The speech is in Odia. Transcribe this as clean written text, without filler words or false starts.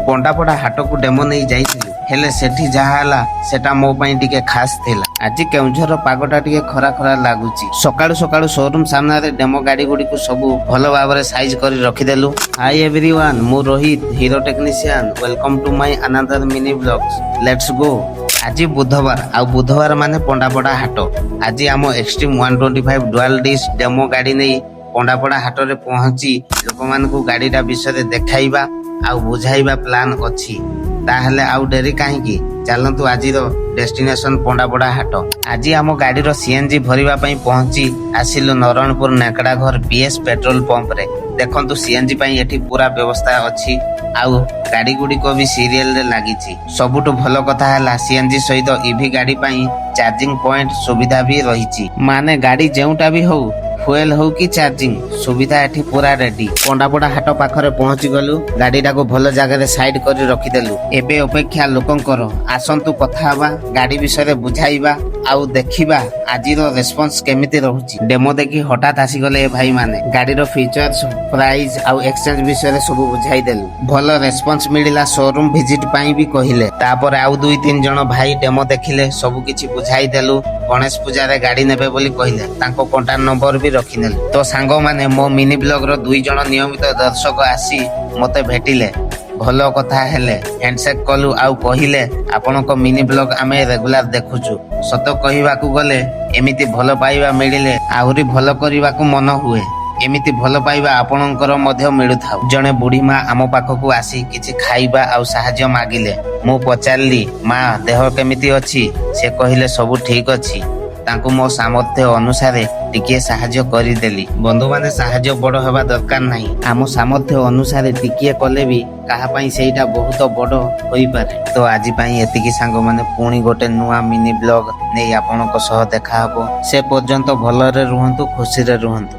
ପଣ୍ଡାପଡ଼ା ହାଟକୁ ଡେମୋ ନେଇ ଯାଇଥିଲି, ହେଲେ ସେଠି ଯାହା ହେଲା ସେଟା ମୋ ପାଇଁ ଟିକେ ଖାସ୍ ଥିଲା। ଆଜି କେଉଁଝରର ପାଗଟା ଟିକେ ଖରା ଖରା ଲାଗୁଛି। ସକାଳୁ ସକାଳୁ ସୋରୁମ ସାମ୍ନାରେ ଡେମୋ ଗାଡି ଗୁଡ଼ିକୁ ସବୁ ଭଲ ଭାବରେ ସାଇଜ କରି ରଖିଦେଲୁ। ହାଇ ଏଭ୍ରିୱାନ୍, ମୁଁ Rohit, hero technician. Welcome to my another mini vlogs. Let's go. ଆଜି ବୁଧବାର, ଆଉ ବୁଧବାର ମାନେ ପଣ୍ଡାପଡ଼ା ହାଟ। ଆଜି ଆମ Xtreme 125 dual disc demo ଗାଡି ନେଇ ପଣ୍ଡାପଡ଼ା ହାଟରେ ପହଞ୍ଚି ଲୋକମାନଙ୍କୁ ଗାଡିଟା ବିଷୟରେ ଦେଖାଇବା ଆଉ ବୁଝାଇବା ପ୍ଲାନ୍ ଅଛି। ତାହେଲେ ଆଉ ଡେରି କାହିଁକି? ଚାଲନ୍ତୁ, ଆଜିର ଡେଷ୍ଟିନେସନ ପଣ୍ଡାପଡ଼ା ହାଟ। ଆଜି ଆମ ଗାଡିର ସିଏନଜି ଭରିବା ପାଇଁ ପହଞ୍ଚି ଆସିଲୁ ନରଣପୁର ନେକଡ଼ାଘର ବିଏସ୍ ପେଟ୍ରୋଲ ପମ୍ପରେ। ଦେଖନ୍ତୁ, ସିଏନଜି ପାଇଁ ଏଠି ପୁରା ବ୍ୟବସ୍ଥା ଅଛି ଆଉ ଗାଡି ଗୁଡ଼ିକ ବି ସିରିଏଲରେ ଲାଗିଛି। ସବୁଠୁ ଭଲ କଥା ହେଲା, ସିଏନଜି ସହିତ ଇଭି ଗାଡି ପାଇଁ ଚାର୍ଜିଂ ପଏଣ୍ଟ ସୁବିଧା ବି ରହିଛି। ମାନେ ଗାଡି ଯେଉଁଟା ବି ହଉ, ଫୁଏଲ ହଉ କି ଚାର୍ଜିଂ ସୁବିଧା, ଏଠି ପୁରା ରେଡି। ପଣ୍ଡାପଡ଼ା ହାଟ ପାଖରେ ପହଞ୍ଚି ଗଲୁ। ଗାଡିଟାକୁ ଭଲ ଜାଗାରେ ସାଇଡ କରି ରଖିଦେଲୁ। ଏବେ ଅପେକ୍ଷା ଲୋକଙ୍କର। ଆସନ୍ତୁ, କଥା ହବା, ଗାଡି ବିଷୟରେ ବୁଝାଇବା ଆଉ ଦେଖିବା ଆଜିର ରେସ୍ପନ୍ସ କେମିତି ରହୁଛି। ଡେମୋ ଦେଖି ହଠାତ୍ ଆସିଗଲେ ଏ ଭାଇମାନେ। ଗାଡିର ଫିଚର୍ସ, ପ୍ରାଇସ୍ ଆଉ ଏକ୍ସଚେଞ୍ଜ ବିଷୟରେ ସବୁ ବୁଝାଇଦେଲୁ। ଭଲ ରେସ୍ପନ୍ସ ମିଳିଲା। ସୋରୁମ ଭିଜିଟ ପାଇଁ ବି କହିଲେ। ତାପରେ ଆଉ ଦୁଇ ତିନି ଜଣ ଭାଇ ଡେମୋ ଦେଖିଲେ, ସବୁ କିଛି ବୁଝାଇଦେଲୁ। ଗଣେଶ ପୂଜାରେ ଗାଡି ନେବେ ବୋଲି କହିଲେ। ତାଙ୍କ କଣ୍ଟାକ୍ଟ ନମ୍ବର ବି ରଖିନେଲୁ। ତ ସାଙ୍ଗମାନେ, ମୋ ମିନି ବ୍ଲଗର ଦୁଇ ଜଣ ନିୟମିତ ଦର୍ଶକ ଆସି ମତେ ଭେଟିଲେ, ଭଲ କଥା ହେଲେ, ହ୍ୟାଣ୍ଡସେକ୍ କଲୁ ଆଉ କହିଲେ, "ଆପଣଙ୍କ ମିନି ବ୍ଲଗ ଆମେ ରେଗୁଲାର ଦେଖୁଛୁ।" ସତ କହିବାକୁ ଗଲେ, ଏମିତି ଭଲ ପାଇବା ମିଳିଲେ ଆହୁରି ଭଲ କରିବାକୁ ମନ ହୁଏ। ଏମିତି ଭଲ ପାଇବା ଆପଣଙ୍କର ମଧ୍ୟ ମିଳୁଥାଉ। ଜଣେ ବୁଢୀ ମା ଆମ ପାଖକୁ ଆସି କିଛି ଖାଇବା ଆଉ ସାହାଯ୍ୟ ମାଗିଲେ। ମୁଁ ପଚାରିଲି, "ମା, ଦେହ କେମିତି ଅଛି?" ସେ କହିଲେ, ସବୁ ଠିକ ଅଛି। ତାଙ୍କୁ ମୋ ସାମର୍ଥ୍ୟ ଅନୁସାରେ ଟିକିଏ ସାହାଯ୍ୟ କରିଦେଲି। ବନ୍ଧୁମାନେ, ସାହାଯ୍ୟ ବଡ ହେବା ଦରକାର ନାହିଁ। ଆମ ସାମର୍ଥ୍ୟ ଅନୁସାରେ ଟିକିଏ କଲେ ବି କାହା ପାଇଁ ସେଇଟା ବହୁତ ବଡ ହୋଇପାରେ। ତ ଆଜି ପାଇଁ ଏତିକି ସାଙ୍ଗମାନେ। ପୁଣି ଗୋଟେ ନୂଆ ମିନି ବ୍ଲଗ ନେଇ ଆପଣଙ୍କ ସହ ଦେଖା ହବ। ସେ ପର୍ଯ୍ୟନ୍ତ ଭଲରେ ରୁହନ୍ତୁ, ଖୁସିରେ ରୁହନ୍ତୁ।